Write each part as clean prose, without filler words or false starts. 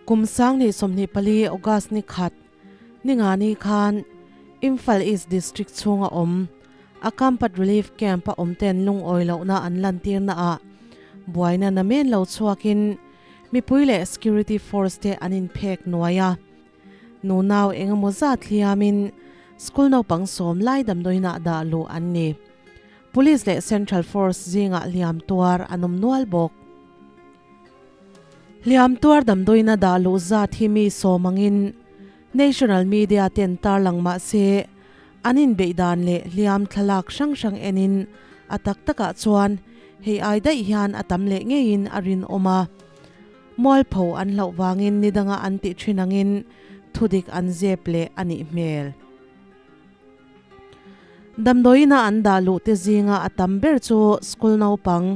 Kum 2024 August ni khat ningani khan Imphal East District chhunga awm Akampat Relief Camp a awm ten lungawi lohna an lantirna ah buaina namen lo chhuakin mipui leh security force te an inphek nuai a. Nunau engemaw zat hliamin school naupang sawm lai damdawiinah dah luh an ni. Police leh Central Force zingah hliam tuar an awm nual bawk. Hliam tuar damdawiina dah luh zat hi mi sawm angin National Media ten tarlang mah se an inbeih dan leh hliam thlalak hrang hrang enin a tak takah chuan hei ai daih hian a tam leh ngeiin a rinawm a. Mualpho an hlauh vangin nidanga an tih thin angin thudik an zep leh a nih hmel. Damdawiina an dah luh te zinga a tam ber chu school naupang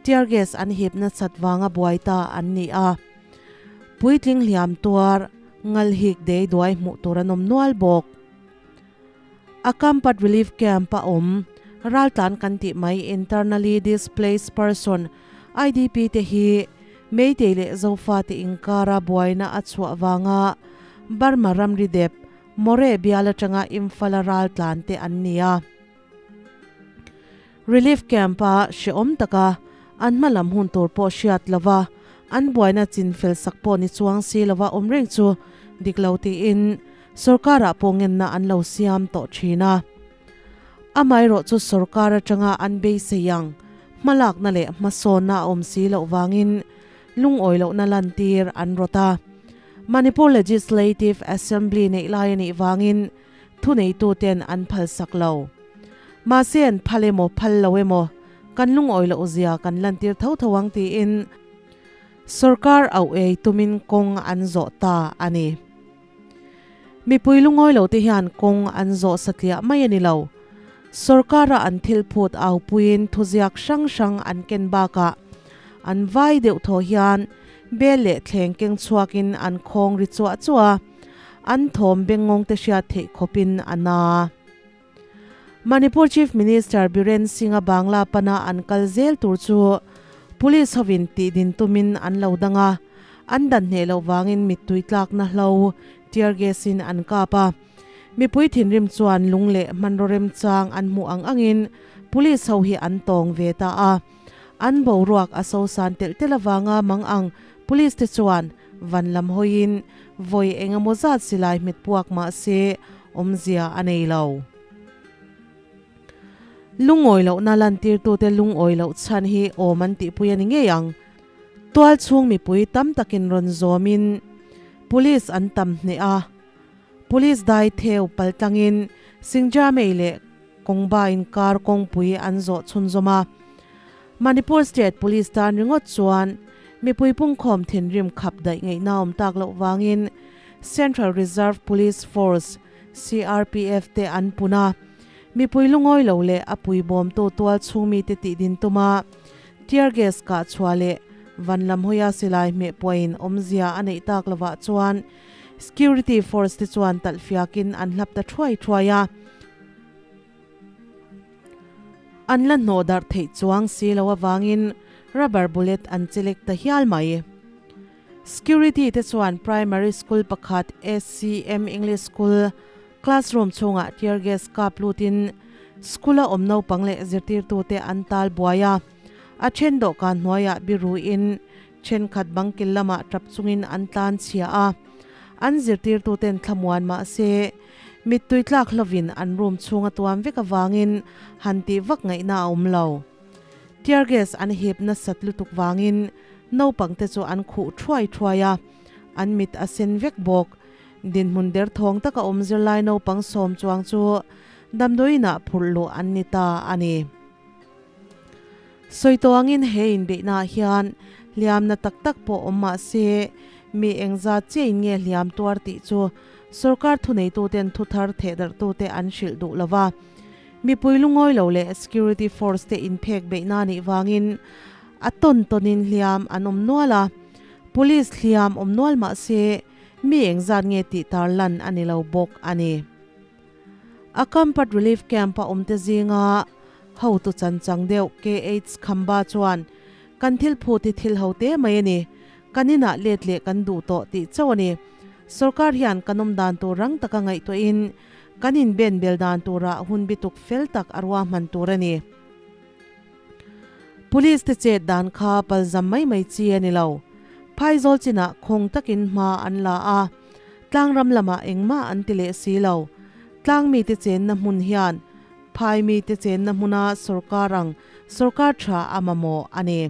tear gas an hip nasat vanga buai ta an ni a. Puitling hliam tuar ngal hik dei duai hmuh tur an awm nual bawk. Akampat Relief Camp a awm raltlan kan tih mai Internally Displaced Person, IDP, te hi Meitei leh Zofa te inkara buaina a chhuah vanga Burma ramri dep Moreh bial atanga Imphal-a raltlan te an ni a. Relief Camp-a hrehawm taka an hma lam hun tur pawh hriat lova an buaina chinfel sak pawh ni chuang si lova awm reng chu dik lo tiin sorkarah pawh ngenna an lo siam tawh thin a. Amaherawh chu sorkar atanga an beisei ang hmalakna leh hmasawnna a awm si loh vangin lungawi lohna lantir an rawt a. Manipur Legislative Assembly neih lai a nih vangin Thuneituten an phalsak lo. Mahse an phal emaw phal lo emaw kan lungawi loh zia kan lantir tho tho ang tiin sorkar auh ei tumin kawng an zawh ta a ni. Mipui lungawi lo te hian kawng an zawh satliah mai a ni lo. Sorkara an thil phut au puiin thuziak hrang hrang an ken bakah an vai deuh thaw hian bel leh thleng keng chhuakin an khawng ri chuah chuah a. An thawm bengngawng te hriat theih khawpin a na. Manipur Chief Minister Biren Singh-a Bangla pana an kal zel tur chu Police hovin tihdin tumin an lo dang a, an dan hneh loh vangin mittui tlakna hlo, tear gas, in an kap a. Mipui thinrim chuan lung leh hmanraw remchang an hmuh ang angin Police ho hi an tawng ve ta a. An boruak a sosan telh telh avanga mang ang Police te chuan Van lam hawiin vawi eng emaw zat silai hmet puak mah se awmzia a nei lo. Lungawi lohna lantirtute lungawi loh chhan hi awm an tihpui a ni ngei ang. Tual chhung mipui tam takin rawn zawmin Police an tam hneh a. Police dai theu paltlangin Singjamei leh Kawngba inkar kawngpui an zawh chhunzawm a. Manipur State Police tan ringawt chuan mipui pungkhawm thinrim khap daih ngaihna awm tak loh vangin Central Reserve Police Force, CRPF, te an pun a. Mipui lungawi lo leh a puibawmtu tual chhung mite tihdin tuma tear gas kah chhuah leh van lam hawia silai hmeh puain awmzia a neih tak lovah chuan Security Force te chuan talhfiakin an hlap ta thuai thuai a. An la hnawh darh theih chuang si lo avangin rubber bullet an chelek ta hial mai. Security te chuan primary school pakhat SCM English School classroom chhungah tear gas kap lutin school-a awm naupang leh zirtirtute an tal buai a. A then dawhkan hnuaiah biruin thenkhat bangkil lamah tap chungin an tlan chhia a. An zirtirtuten thlamuan mah se Mittui tlak hlovin an room chhung a tuam vek avangin han tih vak ngaihna a awm lo. Tear gas an hip nasat lutuk vangin naupang te chu an khuh thuai thuai a, an mit a sen vek bawk. Dinhmun derthawng taka awm zirlai naupang sawm chuang chu damdawiinah phurh luh an ni ta a ni. Sawi tawh angin he inbeihnaah hian hliamna tak tak pawh awm mah se, mi engzat chiahin nge hliam tuar tih chu sorkar thuneituten thuthar thehdarhtute an hrilh duh lo va. Mipui lungawi lo leh security force te inphek beihna nih vangin a tawn tawnin hliam an awm nual a, police hliam awm nual mah se mi engzat nge tih tarlan a ni lo bawk a ni. Akampat Relief Camp-a awmte zinga hotu chanchang deuh KH Khamba chuan, Kan thil phut hi thil ho te mai a ni. Kan inah let leh kan duh tawh tih chauh a ni. Sorkar hian kan awm dan tur rang taka ngaihtuahin kan inben bel dan turah hun bituk fel tak a ruahman tur a ni. Police te chet dan kha palzam mai mai chi a ni lo. Phaizawl chinah khawng takin hma an la a, tlangram lamah engmah an ti leh si lo. Tlang mite chenna hmun hian phai mite chenna hmuna sorkar ang sorkar tha a mamawh a ni.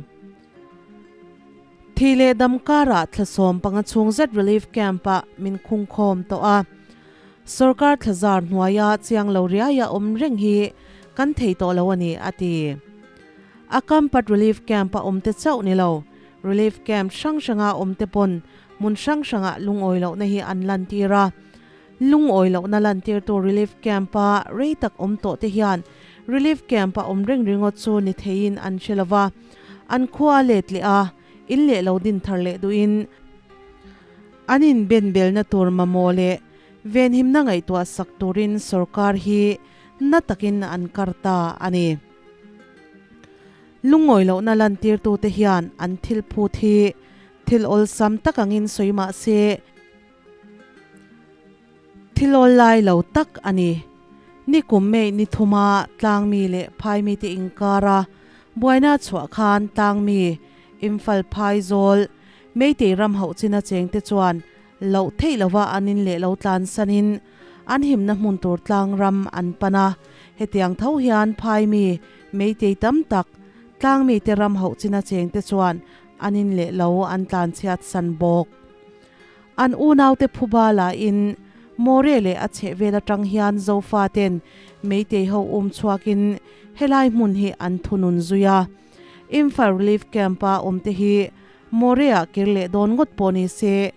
Thi leh dam karah thla 15 chhung zet relief camp-ah min khungkhawm tawh a. Sorkar thlazar hnuaia chiang lo riaia awm reng hi kan thei tawh lo a ni, a ti. A Kampat Relief Camp-a awmte chauh ni lo, Relief Camp hrang hranga awmte pawn hmun hrang hrangah lungawi lohna hi an lantir a. Lungawi lohna lantirtu Relief Camp-a rei tak awm tawhte hian Relief Camp-a awm reng ringawt chu ni theiin an hre lo va, an khua a let leh a, in leh lo din thar leh duhin an inbenbelna tur mamawh leh venhimna ngaihtuah sak turin sorkar hi na takin an kar ta a ni. Lungawi lohna lantirtute hian an thil phut hi thil awlsam tak angin sawi mah se, Thil awl lai lo tak a ni. Nikum May ni thuma tlangmi leh phaimite inkara buaina chhuah khan tlangmi Imphal Phaizawl Meitei ram hauh china chengte chuan loh theih lova an in leh lo tlansanin an himna hmun tur tlang ram an pan a. Hetiang tho hian phaimi Meitei tam tak tlangmite ram hauh china chengte chuan an in leh lo an tlanchhiat san bawk. An unaute phuba lahin More leh a chhehvel atang hian Zofaten Meitei ho um chhuakin helai hmun hi an thunun zui a. Imphal Relief Camp-a awmte hi More-ah kir leh dawn ngawt pawh ni se,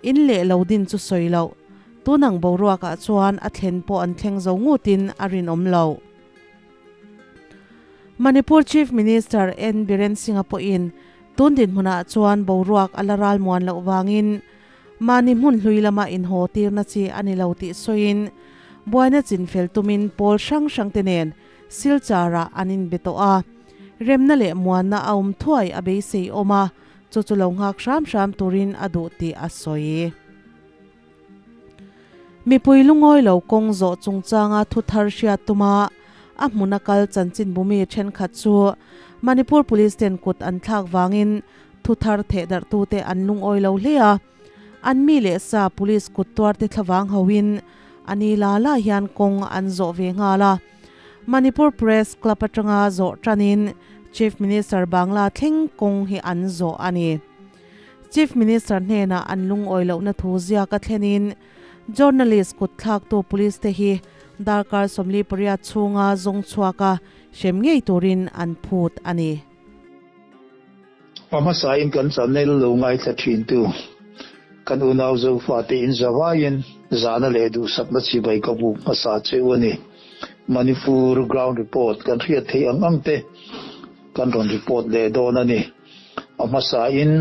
in leh lo din chu sawi loh. Tunang boruakah chuan a thlen pawh an thleng zo ngutin a rinawm lo. Manipur Chief Minister N Biren Singh-a pawhin tun dinhmunah chuan boruak a la ral muan loh vangin mahni hmun hlui lama inhaw tirna chi a ni lo tih sawiin buaina chinfel tumin pawl hrang hrangte nen Silchar-ah an inbe tawh a. Remna leh muanna a awm thuai a beisei awm a, chu chu lo nghak hram hram turin a duh tih a sawi. Mipui lungawi lo kawng zawh chungchanga thu thar hriat tuma a hmuna kal chanchinbumi thenkhat chu Manipur Police ten kut an thlak vangin thu thar thehdarhtute an lungawi lo hle a, an mi leh sa Police kut tuarte thlavang hoin a ni la la hian kawng an zawh ve nghal a. Manipur Press Club atanga zawh tanin Chief Minister Bangla thleng kawng hi an zawh a ni. Chief Minister hnenah an lungawi lohna thu ziak a thlenin journalist kut thlaktu police te hi darkar 48 chhunga zawng chhuak a hrem ngei turin an phut a ni. A hmasain kan channel lo ngaithla thintu kan unau Zofate in zavaiin zahna leh duhsakna chibai ka buk hmasa che u a ni. Manipur ground report kan hriat theih ang ang te kan rawn report leh dawn a ni. A hmasain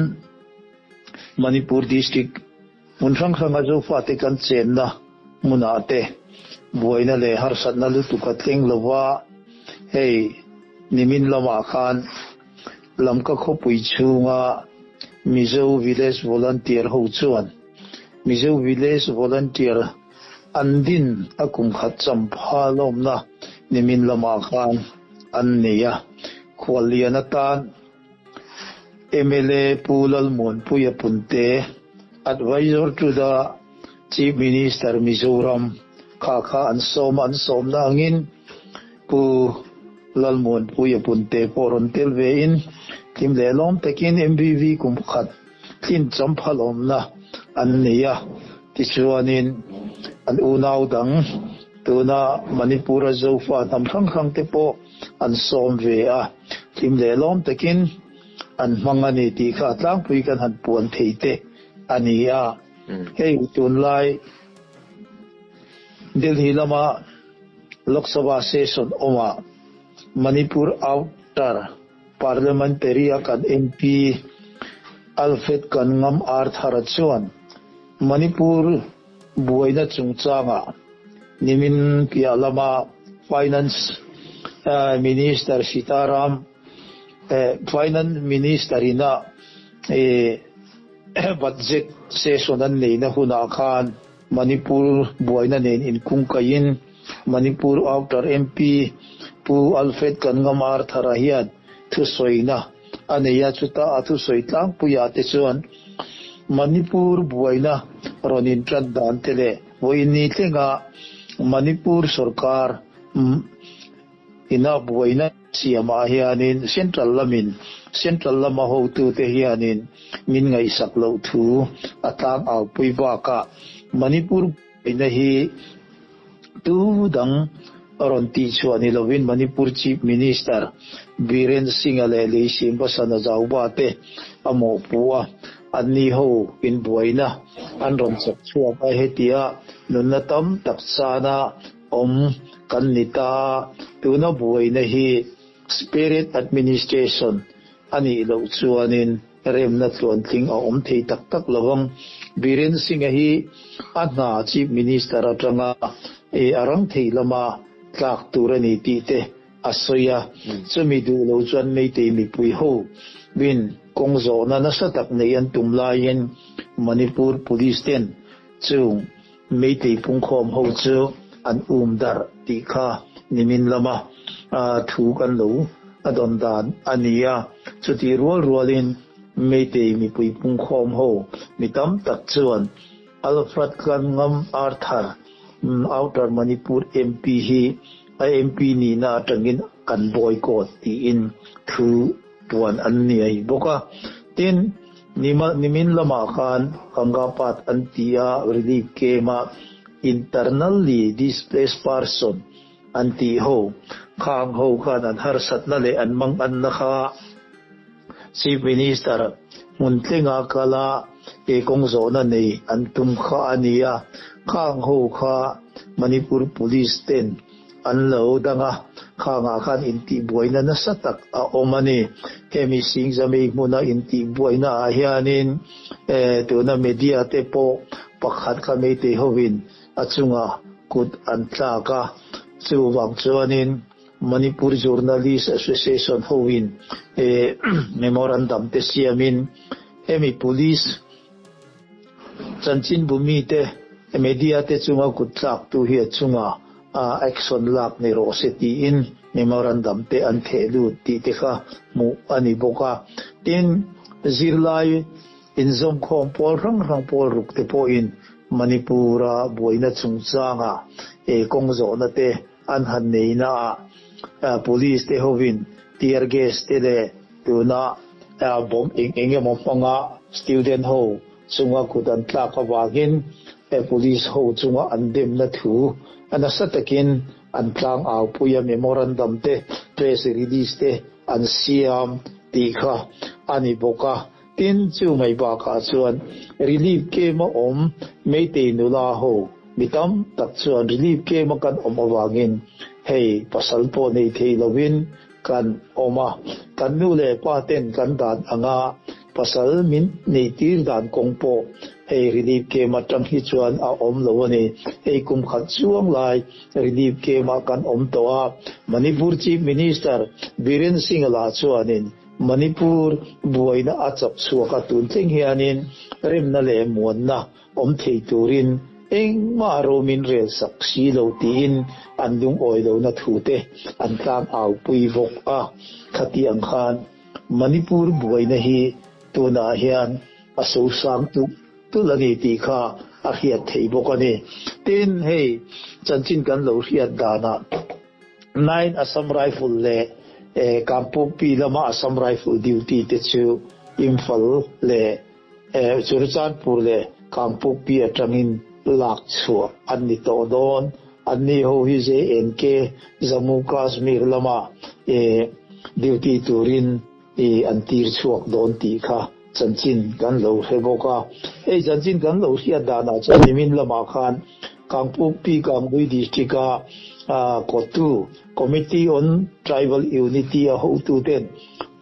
Manipur District hmun hrang hranga Zofate kan chenna hmunah te buaina leh harsatna lutuk a tleng lova, hei nimin lamah khan Lamka khawpui chhunga Mizo Village Volunteer ho chuan Mizo Village Volunteer an din a kum khat champha lawmna nimin lamah khan an nei a, khuallian atan mla Pu Lalmuanpuia Punte, Advisor to the Chief Minister Mizoram kha kha an sawm a, an sawmna angin Pu Lalmuanpuia Punte pawh rawn tel vein thim leh lawm takin MVV kum khat tlin champha lawmna an nei a, tichuanin an unau dang tuna Manipur-a Zofa hnam hrang hrang te pawh an sawm ve a, hlim leh lawm takin an hmang a ni tih kha a tlangpui kan han puan thei te a ni a. Hei tunlai Delhi lama Lok Sabha session awmah Manipur Outer Parliamentary-a kan MP Alfred Kanngam Arthur-a chuan Manipur buaina chungchangah nimin piah lama Finance Minister Sitaram Finance Minister ina. Budget session an neihna hunah khan Manipur buaina nen inkungkaihin Manipur Outer MP Pu Alfred Kanngam Arthur-a hian thusawina a nei a, chuta a thusawi tlangpuiah te chuan Manipur buaina rawn intan dan te leh vawiin ni thlenga Manipur sorkar ina buaina siamah hianin Central lamin Central lama hotute hianin min ngaihsak loh thu a tlangaupui bakah Manipur buaina hi tu dang rawn tihchhuah ni lovin Manipur Chief Minister Biren Singh-a leh Leishim Basana Zauba te a mawhpuh a, anni ho inbuaina an rawn chawk chhuak a, hetia nunna tam tak chana awm kan ni ta. Tuna buaina hi Spirit Administration a nih loh chuanin remna tluantling a awm thei tak tak lo ang. Biren Singh-a hi a hna Chief Minister atanga a rang thei lama tlak tur a ni tih te a sawi a. Chumi duh lo chuan Meitei mipui ho bin kawng zawhna nasa tak nei an tum laiin Manipur Police ten chung Meitei pungkhawm ho chu an um darh tih kha nimin lama thu kan lo a dawn dan a ni a. Chutih rual rualin Meitei mipui pungkhawm ho mi tam tak chuan Alfred Tlangngam Arthur, Outer Manipur MP hi a MP nihna atangin kan boycott tiin thu puan an niai bawk a. Tin, nimin lamah khan Gangapat an ti a, relief camp-a internally displaced person an tih ho, khang ho khan an harsatna leh an manganna kha Chief Minister hmun tlenga kala ke kawng zawhna nei an tum kha a ni a, khang ho kha Manipur Police ten An lo dang a, khangah khan intihbuaina nasa tak a awm a ni. Hemi Singzamei hmuna intihbuaina ah hianin tuna media te pawh pakhat kha Meitei hovin a chunga kut an tlak a, chuvang chuanin Manipur Journalist Association hovin memorandum te siamin hemi police Chanchinbu mite, media te chunga kut tlaktu hi a chunga action lak ni rawh se tiin memorandum te an theh lut tih te kha hmuh a ni bawk a. Tin, zirlai inzawmkhawm pawl hrang hrang pawl ruk te pawhin Manipur-a buaina chungchanga kawng zawhna te an han neihnaah police te hovin tear gas te leh tuna bomb eng eng emaw hmanga student ho chunga kut an tlak avangin police ho chunga an demna thu a nasa takin an tlang au pui a, memorandum te press release te an siam tih kha a ni bawk a. Tin, chu mai bakah chuan relief camp a awm Meitei nula ho mi tam tak chuan relief camp a kan awm avangin hei pasal pawh nei thei lovin kan awm a, kan nu leh pa ten kan dan anga pasal min neih tir dan kawng pawh hei relief camp atang hi chuan a awm lo a ni. Hei kum khat chuang lai relief camp ah kan awm tawh a, Manipur Chief Minister Biren Singh lah chuanin Manipur buaina a chak chhuak a, tun thleng hianin remna leh muanna awm thei turin engmah romin rel sak si lo tiin an lungawi lohna thu te an tlang au pui bawk a. Khati ang khan Manipur buaina hi tunah hian a sosang tuk tulh a ni tih kha a hriat theih bawk a ni. Tin, hei chanchin kan lo hriat danah Nine Assam Rifle leh Kangpokpi lama Assam Rifle duty te chu Imphal leh Churachandpur leh Kangpokpi atangin lak chhuah an ni tawh dawn. Anni ho hi JNK, Jammu Kashmir lama duty turin an tir chhuak dawn tih kha chanchin kan lo hre bawk a. Hei chanchin kan lo hriat danah chuan nimin lamah khan Kangpukpi Kangbui District-a kawttu Committee on Tribal Unity a hotuten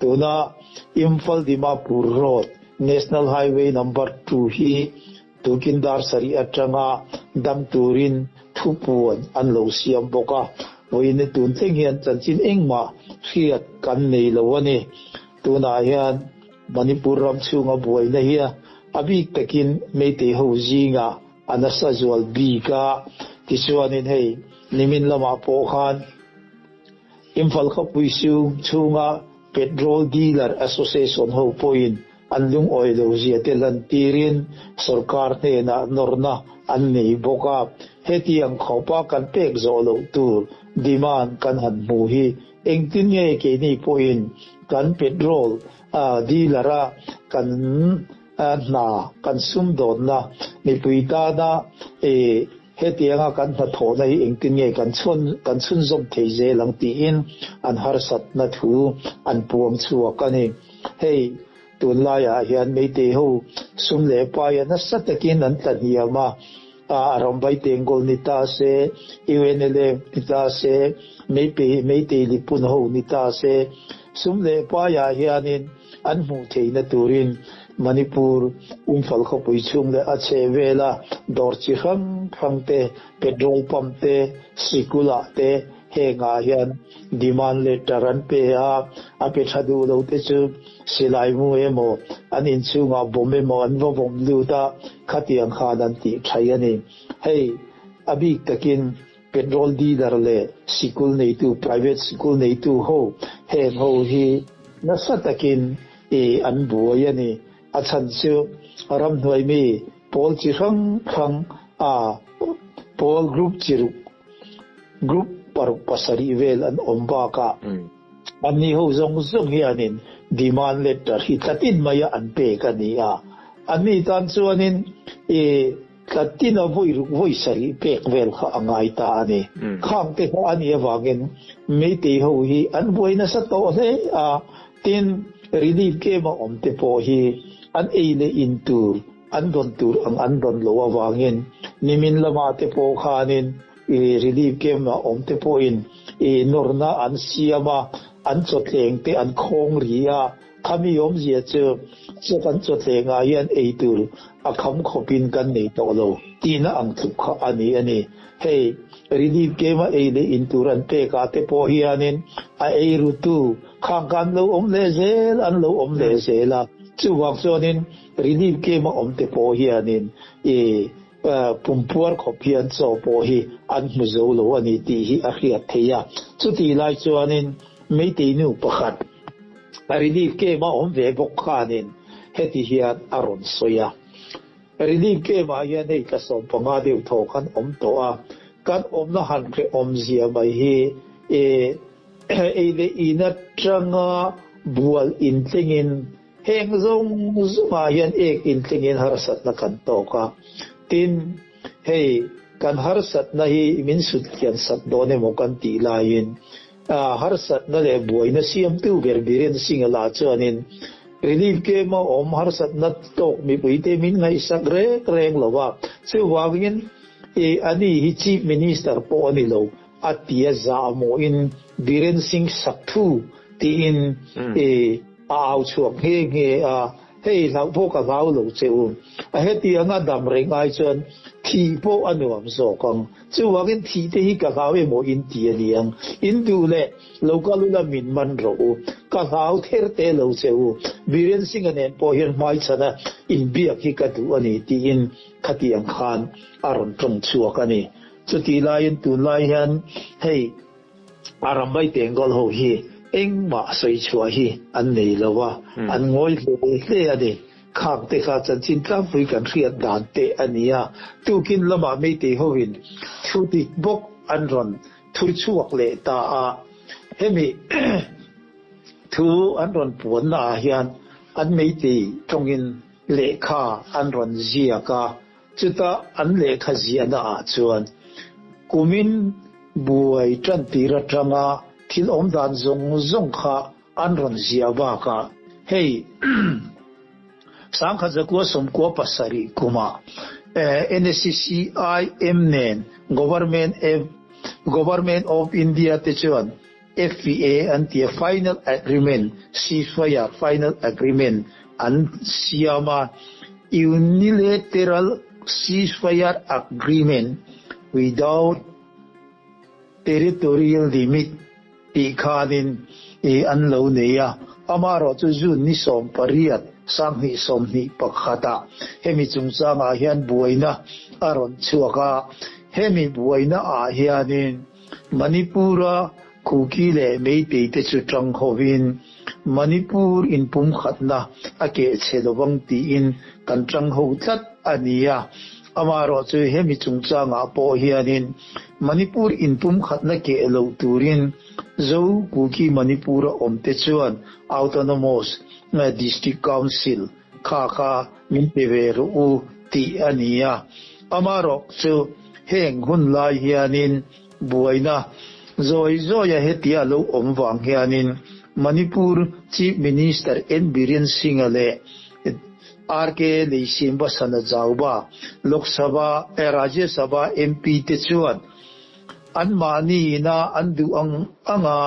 tuna Imphal Dimapur Road National Highway Number 2 hi tukin dar sarih atanga dam turin thupuan an lo siam bawk a. Vawiin tun thleng hian chanchin engmah hriat kan nei lo a ni. Tunah hian Manipur ram chhunga buaina hi A bik takin Meitei ho zingah a nasa zual bik a, tichuanin hei nimin lamah pawh khan Imphal khawpui chhunga Petrol Dealer Association ho pawhin an lungawi lo zia te lantirin sorkar hnenah nawrna an nei bawk a. Hetiang khawpa kan pek zawh loh tur demand kan han hmu hi engtin nge keini pawhin kan petrol dealer a kan hna kan sumdawnna mipui tana hetianga kan hnathawhna hi engtin nge kan chhun kan chhunzawm thei zel ang tiin an harsatna thu an puang chhuak a ni. Hei tunlaiah hian Meitei ho sum leh paia nasa takin an tla hniam a, a Rambai Tengkawl ni ta se, UNLF ni ta se, Meitei Lipun ho ni ta se, sum leh paiah hianin an hmuh theihna turin Manipur Imphal khawpui chhung leh a chhehvela dawr chi hrang hrang te, petrol pump te, sikulah te hengah hian demand letter an pe a, a pe tha duh lo te chu silai mu emaw an inchhungah bomb emaw an va vawm lut a, khatiang khan an tih thai a ni. Hei a bik takin petrol dealer leh sikul neitu, private sikul neitu ho heng ho hi nasa takin i an buai a ni. A chhan chu ramhnuai mi pawl chi hrang hrang a pawl group chi ruk group paruk pasarih vel an awm bakah anni ho zawng zawng hianin demand letter hi tlatin maia an pek a ni a. Anni tan chuanin i Tlatin a vawi ruk vawi sarih pek vel kha a ngai ta a ni. Khang te kha a nih avangin Meitei ho hi an buai nasa tawh hle a, tin relief camp a awm te pawh hi an ei leh in tur an dawn tur ang an dawn loh avangin nimin lamah te pawh khanin i relief camp a awm te pawhin i nawrna an siam a, an chawthleng te an khawng ri a. Khami awmzia chu chu kan chawthlengah hian ei tur a kham khawpin kan nei tawh lo tihna ang tluk kha a ni a ni. Hei relief game a ei leh in tur an pekah te pawh hianin a ei rutu khang kha an lo awm leh zel an lo awm leh zel a, chuvang chuanin relief game a awm te pawh hianin i pumpuar khawp hian chaw pawh hi an hmu zo lo a ni tih hi a hriat theih a. Chutih lai chuanin Meitei nu pakhat Relief camp a awm ve bawk khanin heti hian a rawn sawi a, Relief camp ah hian hei tla 15 deuh thaw kan awm tawh a, kan awmna han hrehawmzia mai hi e ei leh in atanga bual intlingin heng zawng zawngah hian ek intlingin harsatna kan tawk a, tin hei kan harsatna hi min sutlian sak dawn emaw kan tih laiin Harsatna leh buaina siamtu ber Biren Singh lah chuanin relief camp a awm harsatna tawk mipuite min ngaihsak reng reng lo a, chuvangin ani hi Chief Minister pawh a ni lo a ti a zahmawhin Biren Singh sak thu tiin a au chhuak nghe nghe a. Hei hlauh pawh ka hlau lo che u. A hetianga dam reng ai chuan thih pawh a nuam zawk ang. Chuvangin thih te hi ka hlau emaw in ti a niang. In duh leh lo kal ula min man rawh u. Ka hlau ther te lo che u. Biren Singh-a nen pawh hian hmaichhana inbiak hi ka duh a ni tiin khatiang khan a rawn tawng chhuak a ni. Chutih laiin tunlai hian hei. A rambai Bengal ho hi engmah sawi chhuah hi an nei lo a, an ngawi hle hle a ni. Khang te kha chanchin tlangpui kan hriat dan te a ni a, tukin lamah Meitei hovin thu dik bawk an rawn thur chhuak leh ta a, hemi thu an rawn puanna ah hian an Meitei tawngin lehkha an rawn ziak a, Chuta an lehkha ziahna ah chuan kumin buai tan tir atanga thil awm dan zawng zawng kha an rawn ziah bakah hei 1997 kuma NSCCIM nen Government Government of India te chuan FA an tia Final Agreement, Ceasefire Final Agreement, an siam a, Unilateral Ceasefire Agreement without Territorial Limit tih khanin an lo nei a, amaherawhchu June ni 18. 2021 ah hemi chungchangah hian buaina a rawn chhuak a, hemi buaina ah hianin Manipur-a Kuki leh Meitei te chu tang hovin Manipur inpumkhatna a keh chhe lovang tiin kan tang ho tlat a ni a. Amaherawh chu hemi chungchangah pawh hianin Manipur inpumkhatna keh lo turin Zo Kuki Manipur-a awmte chuan Autonomous District Council kha kha min pe ve rawh u tih a ni a. Amaherawh chu heng hun lai hianin buaina zawi zawia hetia lo awm vang hianin Manipur Chief Minister N Biren Singh-a leh RK Leisimbasana Jauba, Lok Sabha eh Rajya Sabha MP te chuan anmahni ina an duh ang anga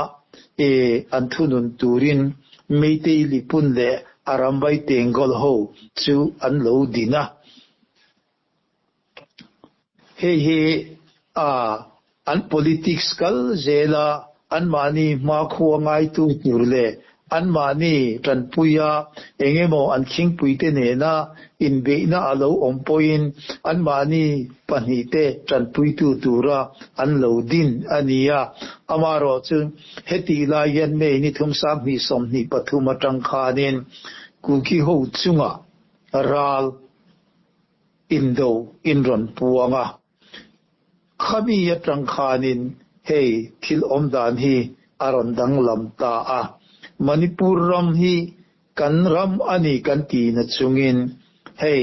eh an thunun turin Meitei Lipun leh Arambai Tengol ho chu an lo din a. Hei hi a an politics kal zela anmahni hmakhua ngaitu tur leh anmahni tanpuia engemaw an khingpuite nena inbeihna a lo awm pawhin anmahni pahnihte tanpuitu tura an lo din a ni a. Amaherawh chu hetih lai hian May ni thum 2023 atang khanin Kuki ho chunga ral indo in rawn puang a. Khami atang khanin hei thil awm dan hi a rawn danglam ta a. Manipur ram hi kan ram a ni kan ti na chungin hei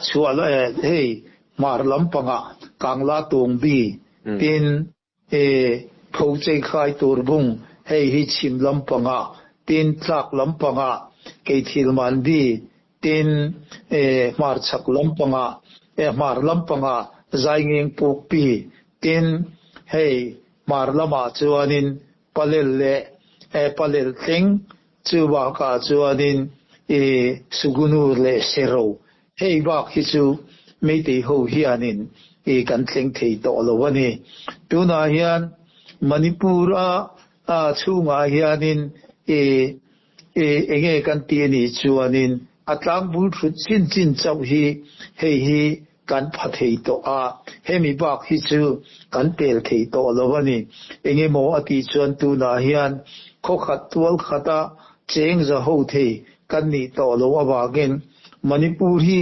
chhuah hei hmar lampangah Kangla Tungbi tin E, tho chei khai tur bung, hei hi chhim lampangah, tin tlak lampangah, kei thil man bi, tin e, hmar chhak lampangah, e, hmar lampangah zai ngeng puk pi, tin hei hmar lamah chuanin palel leh e, palel thleng, chu bakah chuanin e, sugunur leh sero Hei bak hi chu Meitei ho hianin i kan thleng thei tawh lo a ni. Tunah hian Manipur a chhungah hianin i i enge kan tih a nih chuanin a tlangbul thut chin chin chauh hi hei hi kan pha thei tawh a, hemi bak hi chu kan pel thei tawh lo a ni. Engemaw a tih chuan tunah hian khawkhat tual khata cheng za ho thei kan nih tawh loh avangin Manipur hi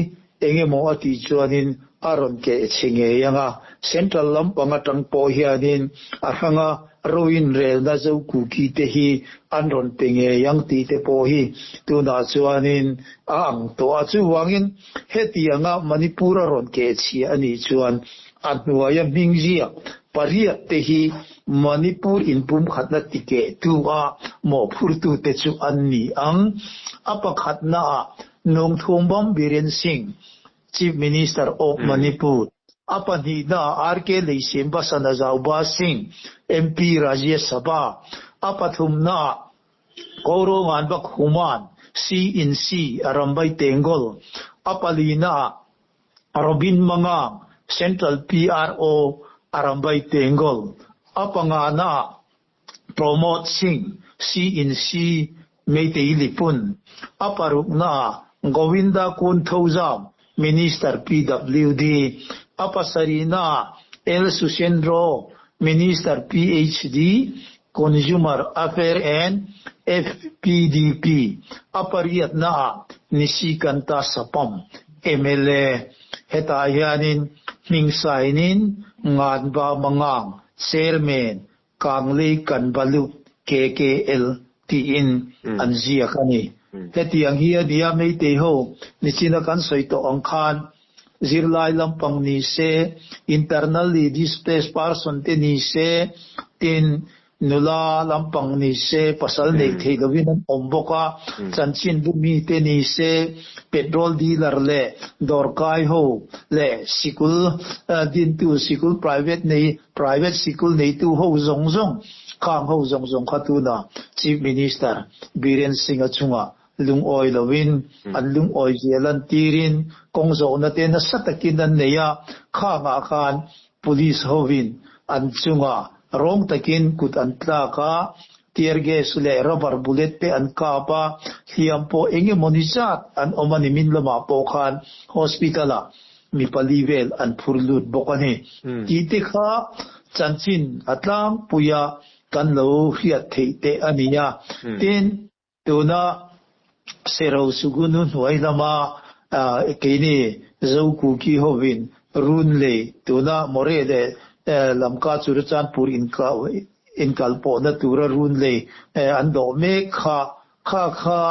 engemaw a tih chuanin a rawn keh chhe ngei ang a, Central lampang atang pawh hianin a hranga roin relna Zokuki te hi an rawn pe ngei ang tih te pawh hi tunah chuanin a ang tawh a. Chuvangin hetianga Manipur a rawn keh chhia a nih chuan a hnuaia hming ziak pariat te hi Manipur inpumkhatna tikehtu a mawhphurtute chu an ni ang. A pakhatnaah Nongthongbam Biren Singh, Chief Minister of Manipur, a pahnihnaah RK Leishemba Sanajaoba Singh, MP Rajya Sabha, a pathumnaah Kouronganba Khuman, C in C, Arambai Tengol, a palinaah Robin Mangang, Central PRO, Arambai Tengol, a panganaah Pramod Singh, C in C, Meitei Lipun, a paruknaah Govinda Konthoujam, Minister PWD, a pasarihnaah L Sushendro, Minister PHD, Consumer Affair and FPDP, a pariatnaah Nishikanta Sapam, mla, hetah hianin hming sainin Nganba Mangang, Chairman, Kanglei Kanbalu, KKL, tiin an ziak a ni. Hetiang hi a nia Meitei ho nichina kan sawi tawh ang khan zirlai lampang ni se, internally displaced person te ni se, tin nula lampang ni se, pasal neih theih lovin an awm bawk a, chanchin bu mite ni se, petrol dealer leh dawrkai ho leh sikul dintu sikul private nei private sikul neitu ho zawng zawng khang ho zawng zawng kha tuna Chief Minister Biren Singh-a chungah lungawi lovin an lungawi zia lantirin kawng zawhna te nasa takin an nei a, khangah khan Police hovin an chungah rawng takin kut an tlak a, Tear gas leh rubber bullet te an kap a, hliam pawh eng emawni zat an awm a ni. Min lamah pawh khan hospital ah mi pali vel an phur lut bawk a ni. Tih te kha chanchin a tlangpui a kan lo hriat theih te a ni a. Tin, tuna Sero Sugunu hnuai lama keini Zokuki hovin run lei tuna Moreh leh Lamka Churachandpur inkalpawhna tura run lei an dawh mek kha kha kha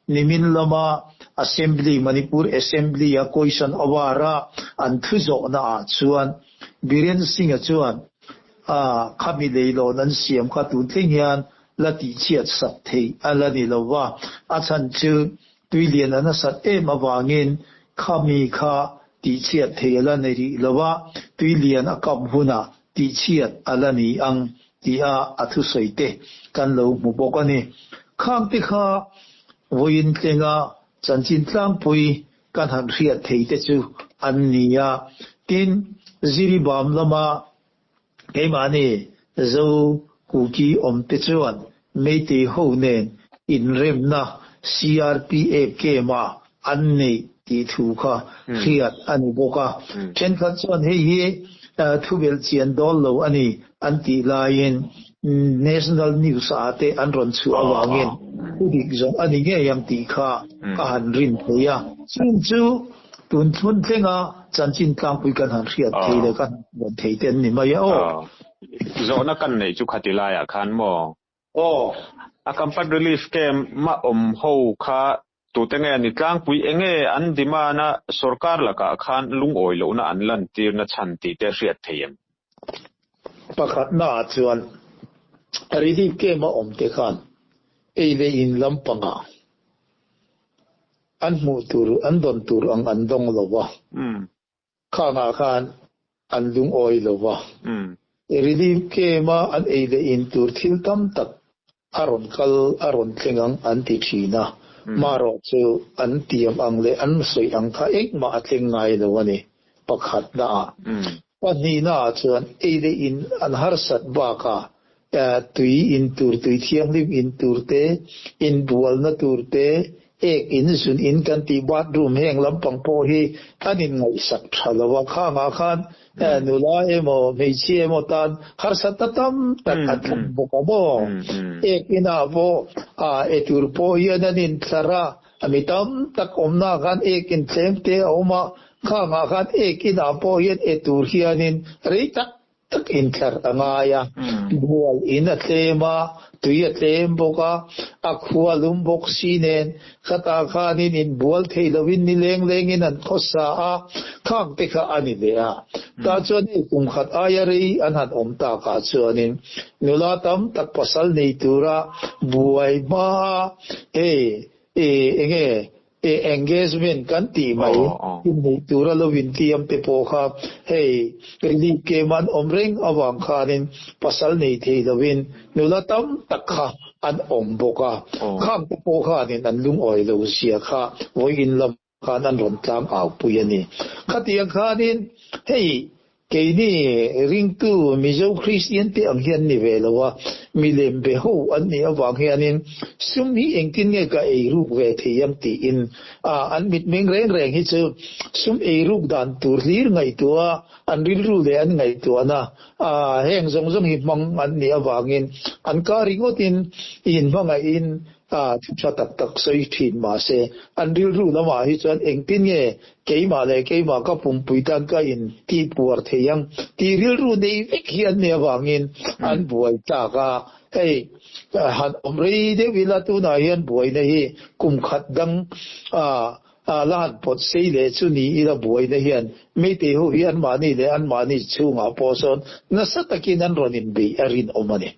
nimin lama Assembly, Manipur Assembly a question hour a an thu zawhna ah chuan Biren Singh-a chuan khami leilawn an siam kha tun thleng hian la tihchhiat sak theih a la ni lo va, a chhan chu tuilian a nasat em avangin khami kha tihchhiat theih a la ni rih lo va, tuilian a kap hunah tihchhiat a la ni ang tia a thusawi te kan lo hmu bawk a ni. Khangte kha vawiin tlenga chanchin tlangpui kan han hriat thei te chu an ni a, tin, Ziribam lama Keimahni Zo Kuki awmte chuan Meitei ho nen inremna CRPA camp-a an neih tih thu kha hriat a ni bawk a. Thenkhat chuan hei hi thubelh chian dawl lo a ni an tih laiin National News-ah te an rawn chhuah avangin thu dik zawng a ni ngei ang tih kha ka han rin thei a. Chung chu Tun thlun thlenga chanchin tlangpui kan han hriat thei leh kan han hmuan thei te an ni mai a aw. Zawhna kan neih chu khati laiah khan maw? Aw. A Kampat Relief Camp a awm ho kha tute nge ni tlangpui enge an demand a sorkar lakah khan lungawi lohna an lantirna chhan tih te hriat thei em? Pakhatna ah chuan Relief Camp a awm te khan ei leh in lampangah An hmuh tur, an dawn tur ang an dawng lo va. Khangah khan an lungawi lo va. Relief camp-a an ei leh in tur thil tam tak a rawn kal, a rawn thleng ang an ti thin a. Marawh chu an tiam ang leh an sawi ang kha engmah a thleng ngai lo a ni, pakhatnaah. Pahnihnaah chuan ei leh in an harsat bakah tui in tur, tui thianghlim in tur te, inbualna tur te, ek in, zun in kan tih bathroom heng lampang pawh hi an inngaihsak tha lo a, khangah khan nula emaw hmeichhia emaw tan harsatna tam tak a thleng bawk a maw? Ek inah pawh e tur pawh hian an inthlar a, mi tam tak awmna khan ek in tlem te a awm a, khangah khan ek inah pawh hian e tur hianin rei tak tak intlar a ngai a, bual in a tlem a, tui a tlem bawk a, a khua lum bawk si nen khatah khanin inbual thei lovin ni leng lengin an khawsa a, khang te kha a ni leh a. Tah chuan hei kum khat aia rei an han awm takah chuanin nula tam tak pasal nei tura buai hma a, hei enge E engagement kan tih mai inneih tura lo intiam te pawh kha hei relief camp an awm reng avang khanin pasal nei thei lovin nula tam tak kha an awm bawk a, khang te pawh khanin an lungawi lo zia kha vawiin lam khan an rawn tlang au pui a ni. Khatiang khanin hei Keini ringtu Mizo Kristian te ang hian ni ve lo a, milem be ho an nih avang hianin sum hi engtin nge ka eiruk ve thei ang tiin a an mitmeng reng reng hi chu sum eiruk dan tur hlir ngaihtuah a, an rilru leh an ngaihtuahna a heng zawng zawng hi hmang an nih avangin an kar ringawtin inhmangaihin a thu tha tak tak sawi thin mahse an rilru lamah hi chuan engtin nge Keimah leh keimah ka pumpui tan ka in tih puar thei ang tih rilru nei vek hi an nih avangin an buai tlak a, hei han awm rei deuh ila tunah hian buaina hi kum khat dang la han pawt sei leh chu ni ila buaina hian Meitei ho hi anmahni leh anmahni chhungah pawh sawn nasa takin an rawn inbeih a rinawm a ni.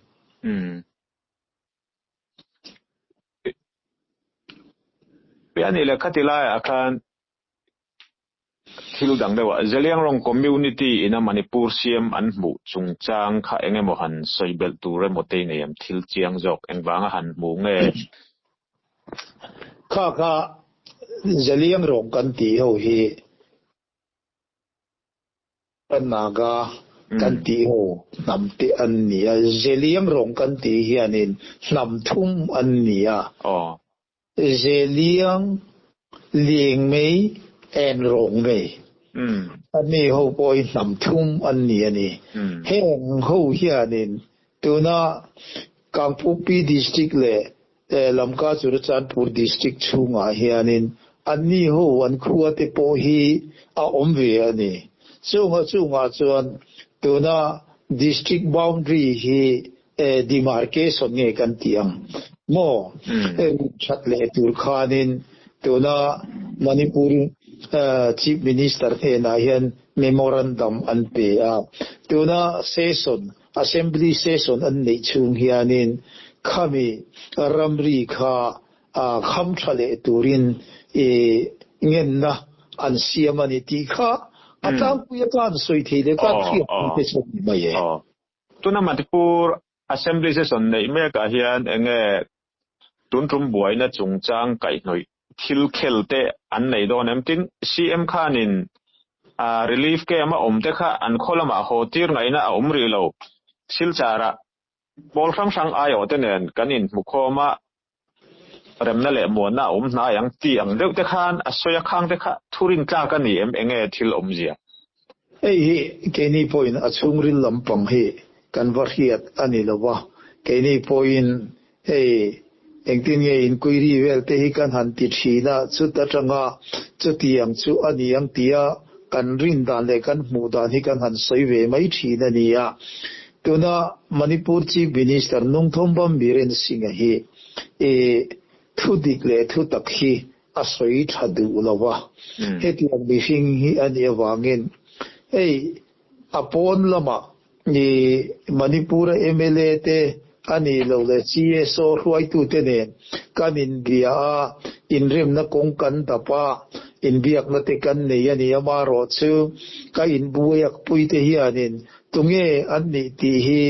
Pi a nih leh khati laiah khan thil dang deuh ah Zeliangrong community ina Manipur siam an hmuh chungchang kha eng emaw han sawi belh tur emaw te nei em thil chiang zawk engvanga han hmu nge? Kha kha Zeliangrong kan tih ho hi Naga. kan tih ho hnam te an ni a. Zeliangrong kan tih hianin hnam thum an ni a. Zeliang, Liangmei and Rongmei. Anni ho pawh hi hnam thum an ni a ni. Heng ho hianin tuna Kangpokpi District leh Lamka Churachandpur District chhungah hianin anni ho an khua te pawh hi a awm ve a ni. Chunga chungah chuan tuna District Boundary hi demarcation nge kan tih ang maw? That leh tur khanin tuna Manipur Chief Minister hnenah hian memorandum an pe a. Tuna session Assembly session an neih chhung hianin khami ramri kha kham tha leh turin ngenna an siam a ni tih kha a tlangpui atan sawi thei leh ka hriat te chu a ni mai e. Tuna Manipur Assembly session neih mekah hian enge tun tum buaina chungchang kaihhnawih thil khel te an nei dawn em? Tin, CM khanin relief camp a awm te kha an khaw lamah haw tir ngaihna a awm rih lo. Silchar-ah pawl hrang hrang aiawh te nen kan inhmu khawm a, remna leh muanna a awm hnai ang tih ang deuh te khan a sawi a khang te kha thurin tlak a ni em? Enge thil awmzia? Hei hi keini pawhin a chhungril lampang hi kan va hriat a ni lo va, keini pawhin Hei, engtin nge inquiry vel te hi kan han ti thin a, chut atanga chutiang chu a ni ang tia kan rin dan leh kan hmuh dan hi kan han sawi ve mai thin a ni a. Tuna Manipur Chief Minister Nungthombam Biren Singh-a hi i thu dik leh thu tak hi a sawi tha duh lo va, hetiang mihring hi a nih avangin hei a pawn lamah i Manipur-a mla te a nih loh leh CSO hruaitute nen kan inbia a, inremna kawng kan dap a, inbiakna te kan nei a ni. Amaherawhchu ka inbuaiak puite hianin tunge an nih tih hi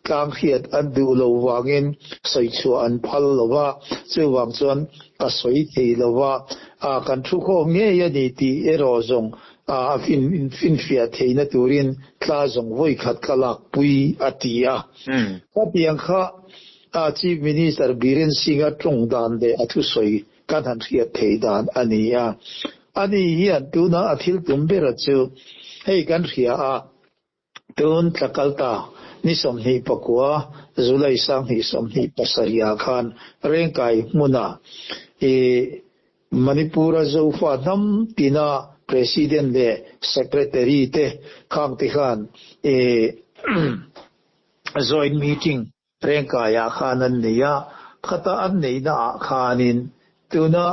tlang hriat an duh lo vangin sawi chhuah an phal lo va, chuvang chuan ka sawi thei lo va, kan thukhawm ngei a ni tih erawh zawng A finfiah theihna turin tla zawng vawi khat ka lakpui, a ti a. Khatiang kha Chief Minister Biren Singh-a tawng dan leh a thusawi kan han hriat theih dan a ni a. Ani hian tuna a thil tum bera chu hei kan hria a, tun tla kal ta ni 29 July 2027 ah khan Rengkai hmuna i Manipur-a Zofa hnam tina President leh Secretary te khang te khan i joint meeting Rengkaiah khan an nei a, khata an neihna ah khanin tuna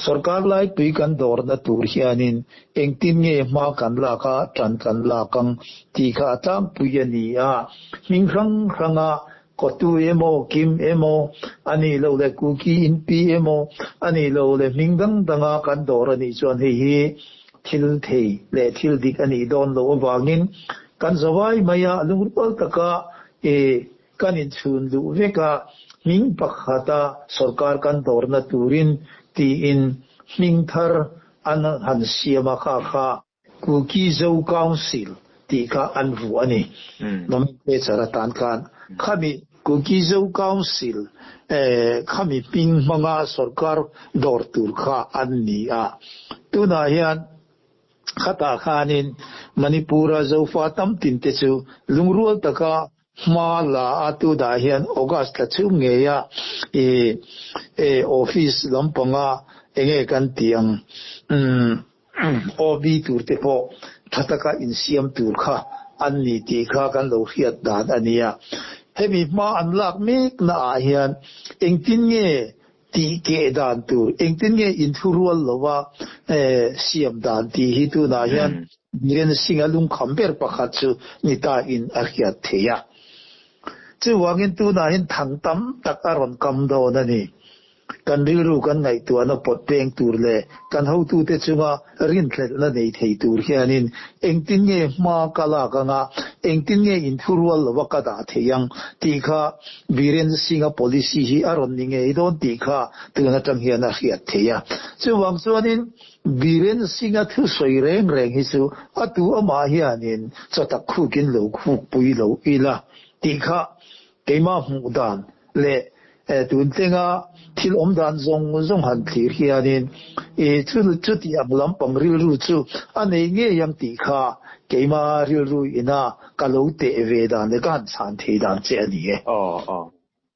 sorkar laipui kan dawrna tur hianin engtin nge hma kan lak a, tan kan lak ang tih kha a tlangpui a ni a. Hming hrang hranga Kotu emaw, Kim emaw, a nih loh leh Kuki Inpi emaw, a nih loh leh hming dang danga kan dawr a nih chuan hei hi thil thei leh thil dik a nih dawn loh avangin kan zawai mai a, lungrual taka i kan inchhun luh vek a, hming pakhata sorkar kan dawrna turin tiin hming thar an han siam a kha kha Kuki Zo Council tih kha an vuah a ni. Nomenclature atan khan khami Kuki Zo Council khami hming hmanga sorkar dawr tur kha an ni a. Tunah hian khatah khanin Manipur-a Zofa tam tin te chu lungrual taka hma la a tunah hian August thla chhung ngeia i office lampanga enge kan tih ang OB tur te pawh tha taka insiam tur kha an ni tih kha kan lo hriat dan a nia. Hemi hma an lak mek na ah hian engtin nge tih keh dan tur, engtin nge inthurual lova siam dan tih hi tunah hian Biren Singh-a lungkham ber pakhat chu ni ta in a hriat theih a. Chuvangin tunah hian thang tam tak a rawn kam dawn a ni. Kan rilru kan ngaihtuahna pawt peng tur leh kan hotute chunga rinhlelhna nei thei tur hianin engtin nge hma ka lak anga, engtin nge inthurual lova ka dah thei ang tih kha Biren Singh-a policy hi a rawn ni ngei dawn tih kha tun atang hian a hriat theih a. Chuvang chuanin Biren Singh-a thusawi reng reng hi chu a tu amah hianin chawtak khukin lo khukpui lo ila tih kha Keimah hmuh dan leh tun tlenga thil awm dan zawng zawng han thlir hianin i chuti ang lampang rilru chu a nei ngei ang tih kha keimah rilru ina ka lo teh ve dan leh ka han chhan thei dan che a ni e. Aw aw.